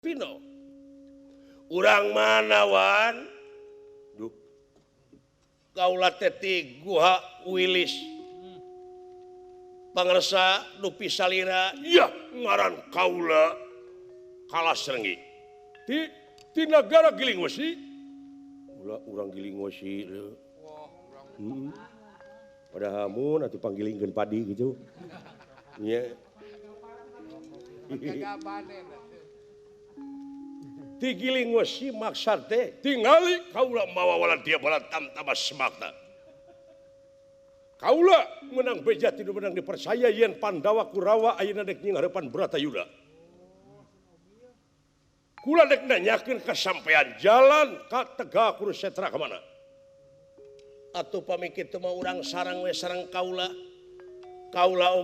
Pino. Urang mana Wan? Duh. Kaula teh ti Guha Wilis. Pangersa dupi salira, ya ngaran kaula Kalasrenggi. Ti nagara Gilingwesi. Ulah urang Gilingwesi. Padahal mun atuh panggilingkeun padi gitu. Nya. Ti Gilingwesi maksad teh tingali kaula mawa walantia balantam tabas semakna. Kaula menang beja tidak menang dipercaya yen Pandawa Kurawa ayeuna dek nying hareupan Bratayuda. Kula dek nanyakeun kasampean jalan ka Tegal Kurusetra ka mana? Atuh pami kitu mah urang sarang we sareng kaula. Kaula